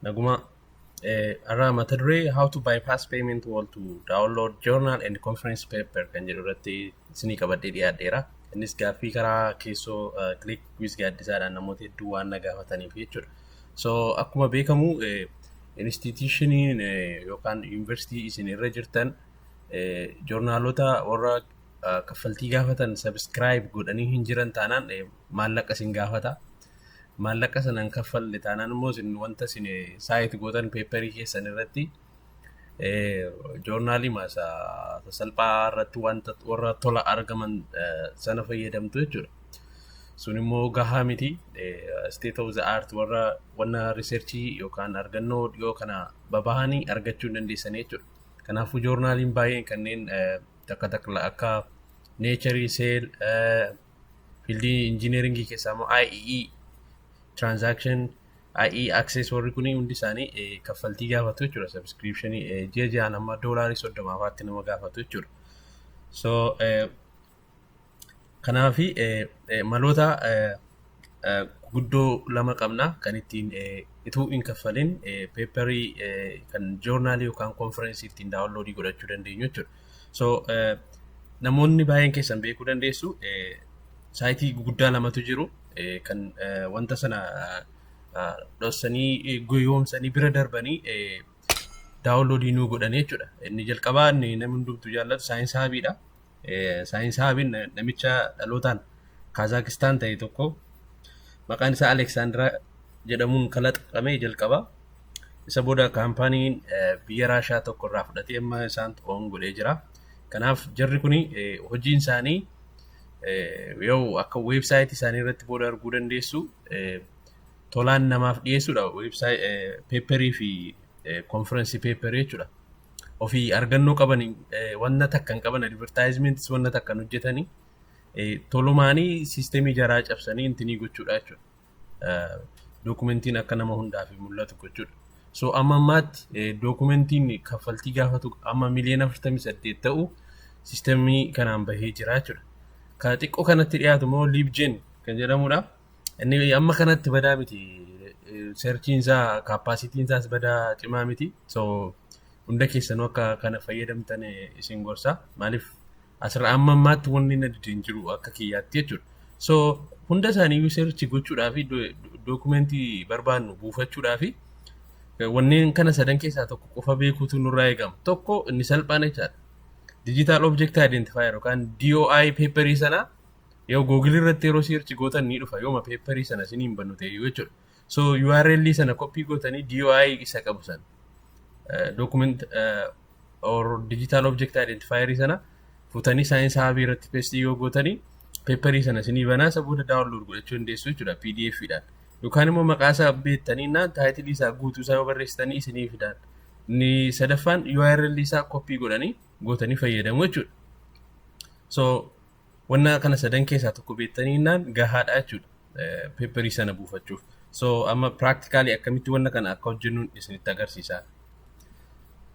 Naguma har'a mata duree "How to bypass payment wall to download journal and conference paper" kan jedhu irratti isinii qabadhee dhiyaadheera. Innis gaaffii karaa keessoo Click with Gaaddisaadhaan namoota hedduu waan na gaafataniif jechuudha. So akkuma beekamu institutioniin yookaan yuunivarsiitii isin irra jirtan joornaalota warra kaffaltii gaafatan subscribe godhanii hin jiran taanaan maallaqa isin gaafata. Maallaqa sana hin kaffalle taanaan immoo isin wanta isin cite gootan paperii keessan irratti joornaalii sasalphaa irratti wanta warra tola argaman sana fayyadamtu jechuudha. Sun immoo gahaa miti. State of the art warra wanna researchii yookaan argannoo dhiyoo kana babahanii argachuu hin dandeessanii jechuudha. Kanaafuu joornaaliin baay'een kanneen takka takka akka Nature, Cell, fieldii engineeringii keessaa immoo IEE Transaction, IE Access, warri kun hundi isaanii kaffaltii gaafatu jechuudha. Subscriptionii ji'a ji'aan amma $30 faatti nama gaafatu jechuudha. So kanaafi maloota guddoo lama qabna kan ittiin ituu hin kaffalin paperii kan joornaalii yookaan konferensii ittiin downloadii godhachuu dandeenyu jechuudha. So namoonni baay'een keessan beekuu dandeessu, siteii guguddaa lamatu jiru kan wanta sana dhoksanii goyoomsanii bira darbanii downloadii nuu godhanii jechuudha. Inni jalqabaa inni namni hundumtuu jaallatu Science Hubiidha. Science Hubiin namicha dhalootaan Kazaakistaan ta'e tokko maqaan isaa Aleksaandiraa jedhamuun kalaqame jalqaba. Isa booda companyn biyya Raashaa tokko irraa fudhatee amma isaan own godhee jira. Kanaaf jarri kuni hojiin isaanii yoo akka websiteii isaanii irratti booda arguu dandeessu tolaan namaaf dhiyeessuudha paperii fi conferenceii paperii jechuudha. Ofii argannoo qaban wanna takka hin qaban, advertisementis wanna takka hin hojjetanii, tolumaanii systemii jaraa cabsanii intinii gochuudha jechuudha. Documentiin akka nama hundaaf mul'atu gochuudha. So amma ammaatti documentiin kaffaltii gaafatu amma miliyoona 48 ta'u systemii kanaan bahee jira jechuudha. Ka xiqqoo kanatti dhiyaatu immoo LibGen kan jedhamudha. Inni amma kanatti badaa miti. Searchiin isaa, capacityn isaas badaa cimaa miti. So hunda keessanuu akka kana fayyadamtan isin gorsa. Maaliif asirra amma ammaatti wanni na dide hin jiru akka kiyyaatti jechuudha. So hunda isaaniiyyuu search gochuudhaa fi documentii barbaannu buufachuudhaa fi wanneen kana sadan keessaa tokko qofa beekuutu nurraa eegama. Tokko inni salphaan jechaadha. Digital Object Identifier yookaan DOI paperii sana yoo Google irratti yeroo search gootan ni dhufa, yooma paperii sana isin hin bannu ta'e jechuudha. So URL sana copy gootanii DOI isa qabu sana document or Digital Object Identifier sana fuutanii Science Hubii irratti paste yoo gootanii paperii sana isinii banaa, isa booda download godhachuu dandeessu jechuudha PDF dhaan. Yookaan immoo maqaa isaa beektanii naan titleii isaa guutuu isaa yoo barreessitanii isinii fidaan. Inni sadaffaan URL isaa copy godhanii gootanii fayyadamu jechuudha. So wanna kana sadan keessaa tokko beektanii naan gahaadha jechuudha paperii sana buufachuuf. So amma practically akkamitti wanna kana akka hojjennuun isinitti agarsiisa.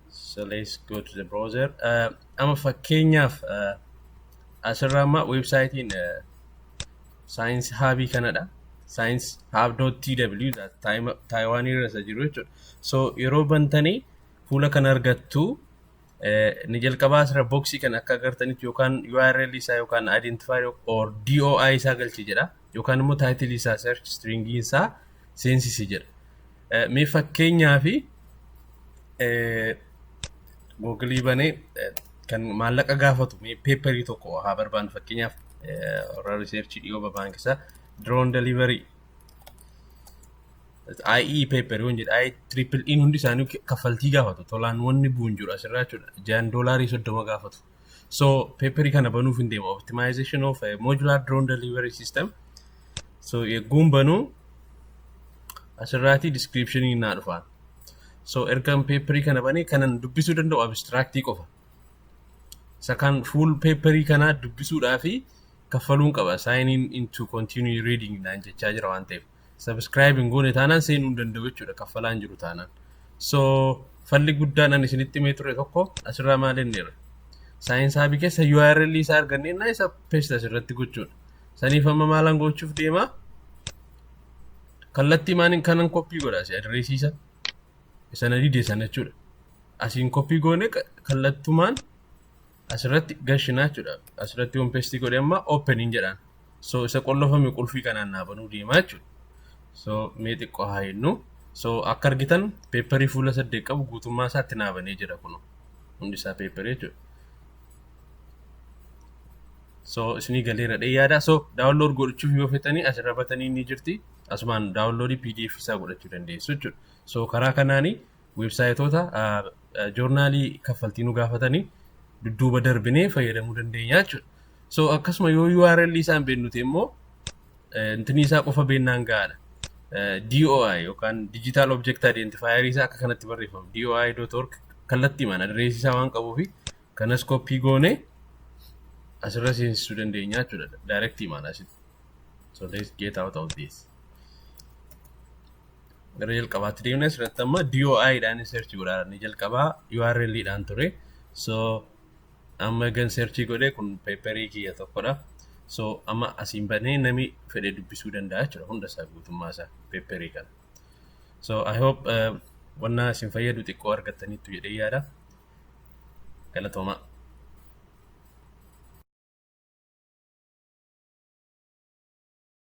So let's go to the browser. Amma fakkeenyaaf asirraa amma websiteiin Science Hubii kanadha. Sciencehub.tw Taayiwaan irra isa jiru jechuudha. So yeroo bantanii fuula kana argattu, ni jalqabaa asirra boxii kan akka agartanitti yookaan URL isaa yookaan identifier or DOI isaa galchi jedha, yookaan immoo titleii isaa, search stringii isaa seensisi jedha. Mee fakkeenyaa fi Googleii banee kan maallaqa gaafatu mee paperii tokko haa barbaannu. Fakkeenyaaf warra researchii dhiyoo babaan keessaa drone delivery IE paper yoon jedhe, I triple E hundi isaanii kaffaltii gaafatu, tolaan wanni bu'uun jiru asirraa jechuudha. Ji'aan $30 gaafatu. So paperii kana banuuf hin deema, optimization of a modular drone delivery system. So yegguun banuu asirraati descriptionii naa dhufaan. So ergan paperii kana banee kanan dubbisuu danda'u abstractii qofa. Isa kan full paperii kanaa dubbisuudhaa fi kaffaluun qaba. "Sign in to continue reading" naan jechaa jira waan ta'eef. Subscribe hin goone taanaan seenuu hin danda'u jechuudha, kaffalaan jiru taanaan. So falli guddaan ani isinitti himee ture tokko asirraa maal inni Science Hubii keessa URL isaa argannee naa isa paste asirratti gochuudha. Saniif amma maalaan gochuuf deema? Kallattii maaniin kanan copy godha si addressii isa. Isa na dide sana jechuudha. Asiin copy goone kallattumaan asirratti gashinaa jechuudha. Asirratti yoon paste godhe amma open jedhaan. So isa qollofame qulfii kanaan naa banuu deemaa jechuudha. So mee xiqqoo haa jennu. So akka argitan paperii fuula 8 qabu guutummaa isaatti naa banee jira kun, hundi isaa paperii jechuudha. So isinii galeera dhee yaada. So download godhachuuf yoo fetanii asirra batanii ni jirti. Asumaan downloadii PDF isaa godhachuu dandeessu jechuudha. So karaa kanaanii websiteoota journalii kaffaltii nu gaafatanii dudduuba darbinee fayyadamuu dandeenya jechuudha. So akkasuma yoo URL isaa hin beeknu ta'e immoo intinii isaa qofa beennaan gahaadha. DOI yookaan Digital Object Identifier isaa akka kanatti barreeffama. DOI.org kallattiimaan addressii isaa waan qabuufi kanas copy goone asirra seensisuu dandeenya jechuudha. Directiimaan asitti. So let's get out of this. Gara jalqabaatti deemne. Asirratti amma DOI dhaan search godhaa. Inni jalqabaa URL dhaan ture. So amma gan search godhee kun paperii kiyya tokkodha. So amma asiin banee nami fedhe dubbisuu danda'a jechuudha, hunda isaa, guutummaa isaa paperii kana. So I hope wanna isin fayyadu xiqqoo argattaniittu jedhee yaada. Galatoomaa.